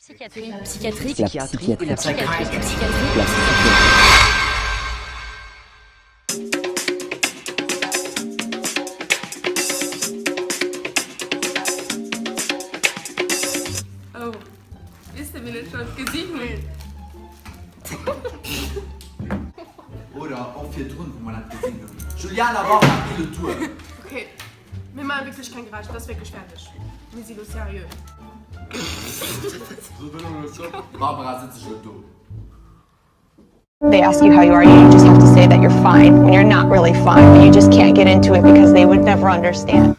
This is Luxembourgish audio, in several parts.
Psychiatrie, Psychiatrie, Psychiatrie, La Psychiatrie, psychiatrie. Psychiatrie. La psychiatrie. Oh, weess de wien ech haut gesinn hunn? Oder och virdrun, wou mer dat gesinn hunn. Juliana Barbara geet et duer. Ok, mir maache wierklech keng Geräischer, dat ass wierklech fäerdeg. Mir si lo seriö. Barbara, sëtz ech elo do? They ask you how you are, you just have to say that you're fine when you're not really fine, but you just can't get into it because they would never understand.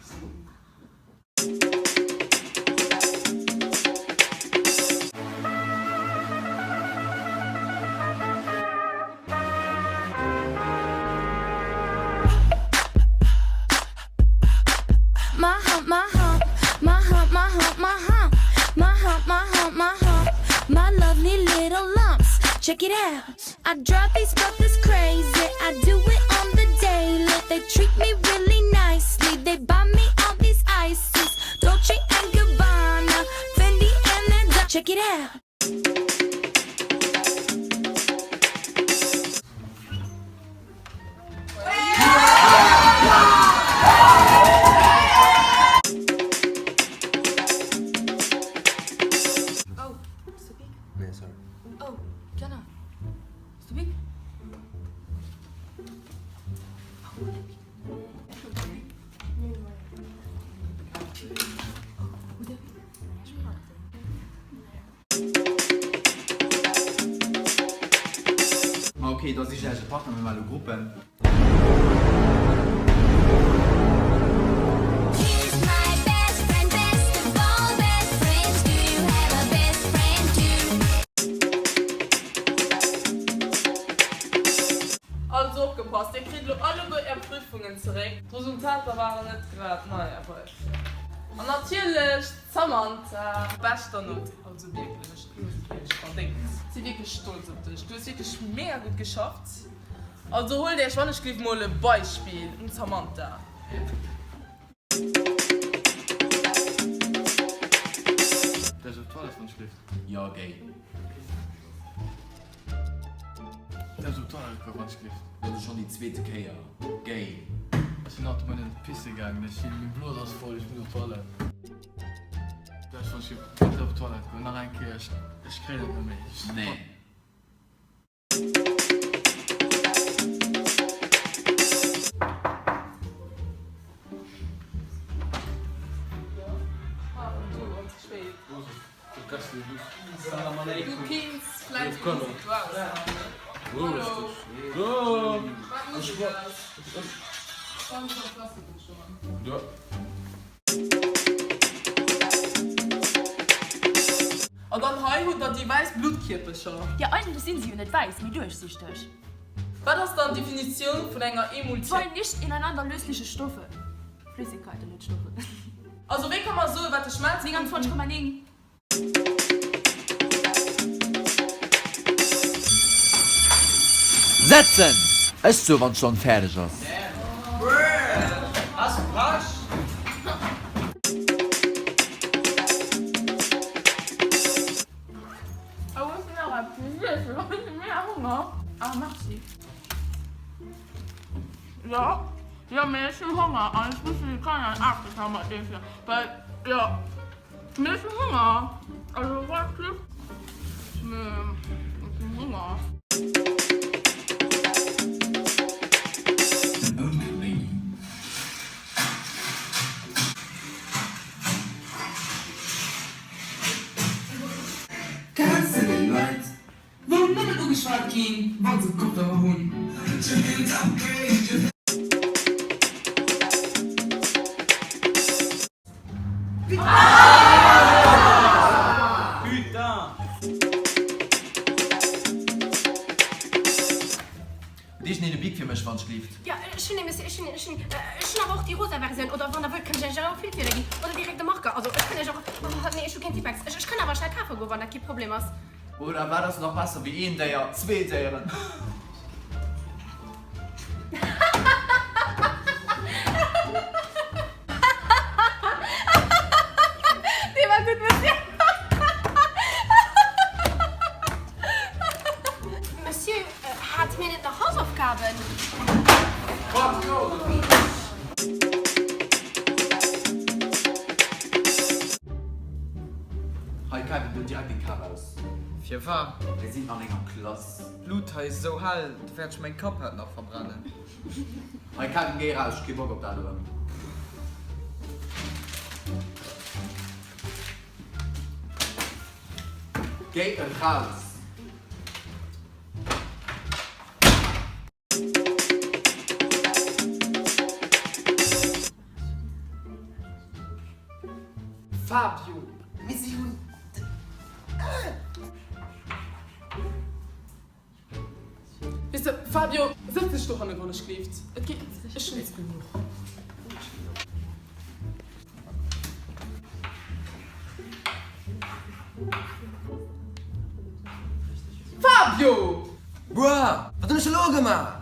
My hump, my hump, my hump, my hump, my hump, my hump, my hump, my hump, my lovely little lumps. Check it out. I drive these brothers crazy. I do it on the daily. They treat me really nicely. They buy me all these ices. Dolce and Gabbana, Fendi and then Check it out. Oh, bist du big? Nee, sorry. Oh, Jana, bist du big? Ma ok, da sicht Iech e Partner, mir maache lo Gruppen. Also opgepasst, dir kritt elo alleguer är Prüfungen zeréck. D'Resultater waren net grad, naja, bref. An natierlech d'Samantha. Beschter Note, also wierklech, du hues et wierklech verdéngt. Si wierklech stolz op dech, du hues wierklech mega gutt geschafft. Also huelt iech wannechgelift mol e Beispill un d'Samantha. Däerf ech op d'Toilette wannechgelift? Jo, géi. Däerf ech op d'Toilette goen wannechgelift? Dat ass schonn déi zweete Kéier. Géi. Ech sinn haut de Moien net pisse gaangen, ech sinn, meng Blos ass voll, ech muss op d'Toilette. Däerf ech wannechgelift bitte op d'Toilette goen? Nach eng Kéier, ech, ech kréien et net méi. Nee. An dann hei hutt der déi wäiss Bluttkierpercher. Jo, eigentlech sinn se jo net wäiss, mee duerchsichteg. Wat ass dann d'Definitioun vun enger Emulsioun? Zwei nicht ineinander lösliche Stoffe, Flüssigkeiten, net Stoffe. Also wéi ka mer soen, wat de Schmelzpunkt vun. 29,9. Setzen! Ech soe wann d'Stonn fäerdeg ass. Mir hu Hunger, also wat Glück, mee ech hunn Hunger. Ouni Kaméidi. Kenns de déi Leit? Wou nëmmen ugeschwat ginn, wa se Kopfhörer hunn. Hutt iergendeen e Bic fir mech, wann schlift? Jo, ech hunn ee, Monsieur, ech hunn een, ech hunn, ech hunn awer och déi rosa Versioun, oder wann der wëllt, kann ech iech awer vill Filler ginn, oder direkt e Marker, also ech kann iech och, oh nee, ech hu keen Tippex, ech, ech kann awer schnell kafe goen, wann dat kee Problem ass. Oder wat ass nach besser wéi een Déier? Zwee Déieren! Dee war gutt, Monsieur. Kevin, do direkt deng Kap aus. Firwat? Mir sinn an enger Klass. D'Blut hei ass esou hell, do wäert ech mäin Kapphaut nach verbrennen. Hei Kevin, géi eraus, ech hu kee Bock op dat erëm. Géi eraus! Fabio, mee si hunn. Weess de, Fabio, sëtz dech do hannen, wann ech gleeft. Et geet, ech hunn nees genuch. Fabio! Bruh, wat hunn ech elo gemaach?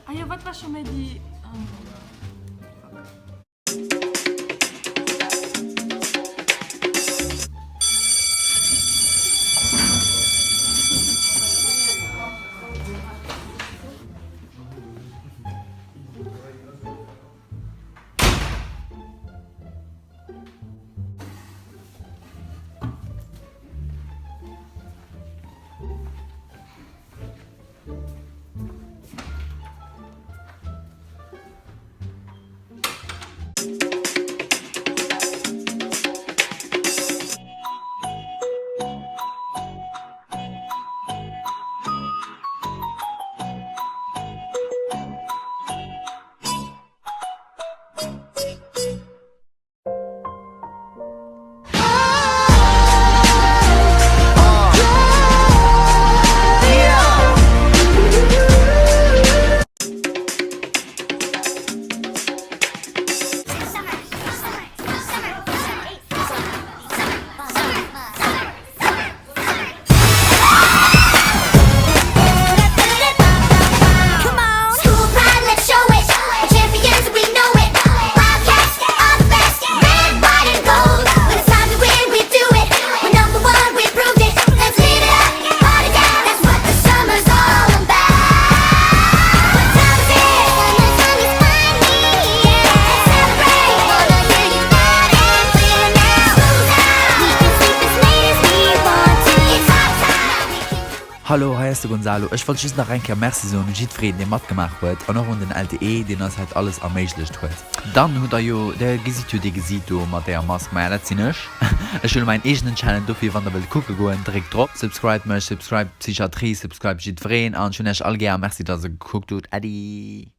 Ah jo, wat war scho méi déi, fuck. Hallo, hei ass de Gonzalo. Ech wollt just nach eng Kéier Merci soen u jiddwereen, dee matgemaach huet an och un den LTE, deen eis haut alles erméiglecht huet. Dann hutt der jo, der gesitt jo dee Gesiit do mat deeër Mask, maja dat sinn ech. Ech hunn elo mäin eegenen Channel, dofir wann der wëllt kucke goen, dréckt drop. Subscribe mech, subscribe d'Psychiatrie, subscribe jiddwereen an ech hunn iech all gär a Merci, dass der gekuckt hutt. Äddi!